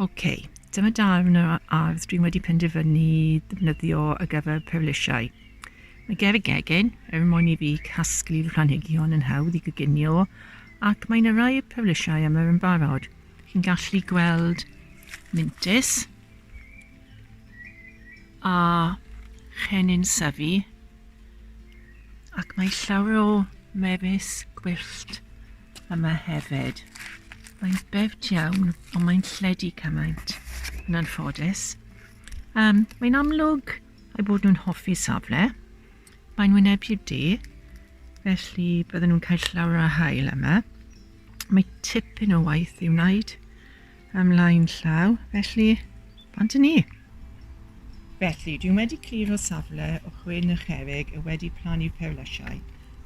Ok, dyma darn o ardd dwi'n wedi penderfynu ddefnyddio ar gyfer perlysiau. Mae ger y gegin, er mwyn i fi casglu fy planhigion yn hawdd i goginio, ac mae yna rai perlysiau yma yn barod. Chi'n gallu gweld mintys a chennin syfi, ac mae llawer o mefus gwyllt yma hefyd. Mae'n bert iawn, ond mae'n lledu cymaint, yn anffodus. Um, mae'n amlwg eu bod nhw'n hoffi safle. Mae'n wynebu'r de, felly bydden nhw'n cael llawer o hael yma. Mae tipyn o waith i'w wneud ymlaen llaw, felly bant â ni. Felly, dwi'n wedi clirio safle o chwyn a cherrig a wedi plannu perlysiau.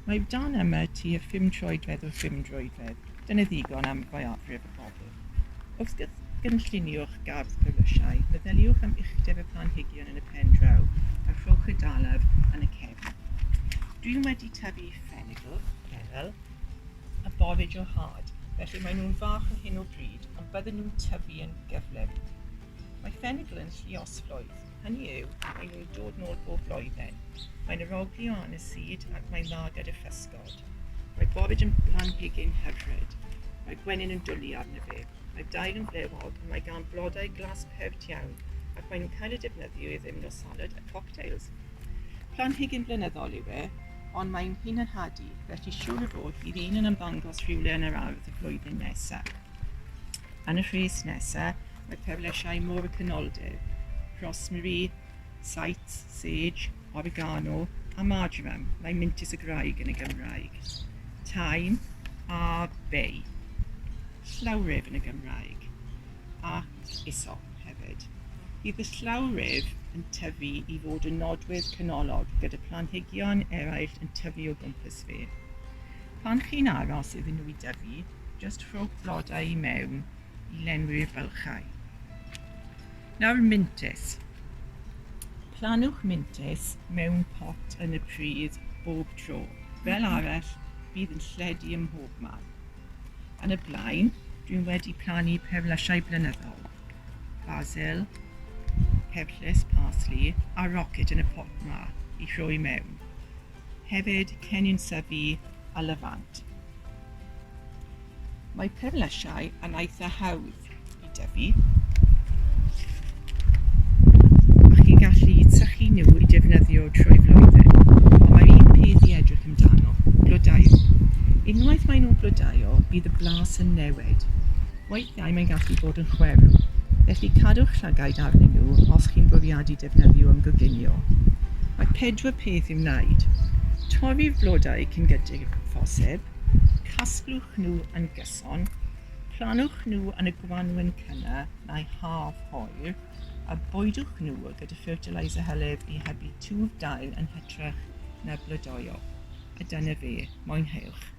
Mae'r darn yma tua phum troedfedd wrth phum droedfedd. Dyna ddigon am fwyafrif y bobl. Wrth gynllunio'ch gardd perlysiau, meddyliwch am uchder y planhigion yn y pen draw a rhowch y dalaf yn y cefn. Dwi'n wedi tyfu ffenigl, fennel, a borage o had, felly maen nhw'n fach ar hyn o bryd, ond bydden nhw'n tyfu yn gyflym. Mae ffenigl yn lluosflwydd, hynny yw, maen nhw'n dod nôl bob blwyddyn. Mae'n arogli o aniseed ac mae'n dda gyda physgod. Mae borage yn blanhigyn hyfryd. Mae gwenyn yn dwlu arno fe. Mae'r dail yn flewog a mae gan blodau glas pert iawn ac maen nhw'n cael eu defnyddio i ddimno salad a cocktails. Planhigyn blynyddol yw e, ond mae'n hunanhadu, felly siŵr o fod bydd un yn ymddangos rhywle yn yr ardd y flwyddyn nesaf. Yn y rhes nesaf, mae perlysiau Môr y Canoldir, rhosmari, saets, sage, oregano a marjoram, mae mintys y graig yn y Gymraeg, thyme a bay, llawryf yn y Gymraeg, a isop hefyd. Bydd y llawryf yn tyfu i fod yn nodwydd canolog gyda phlanhigion eraill yn tyfu o gwmpas fe. Pan chi'n aros iddyn nhw i dyfu, jyst rhowch blodau i mewn i lenwi'r bylchau. Nawr mintys. Plannwch mintys mewn pot yn y pridd bob tro. Fel arall, bydd yn lledu ym mhob man. Yn y blaen, dwi'n wedi plannu perlysiau blynyddol, basil, perllys, parsley a rocket yn y pot ma i rhoi mewn. Hefyd cennin syfi a lafant. Mae perlysiau yn eitha hawdd i dyfu. A chi'n gallu sychu nhw i defnyddio trwy flwyddyn. Ond mae'r un peth i edrych amdano, blodeuo. Unwaith maen nhw'n blodeuo, bydd y blas yn newid. Weithiau mae'n gallu bod yn chwerw. Felly cadwch llygaid arnyn nhw os chi'n bwriadu defnyddio am goginio. Mae pedwar peth i'w wneud. Torri'r blodau cyn gydag phosib, casglwch nhw yn gyson, Plannwch nhw yn y gwanwyn cynnar neu haf oer, a bwydwch nhw gyda fertilizer hylif i hybu twf dail yn hytrach na blodeuo. A dyna fe, mwynhewch!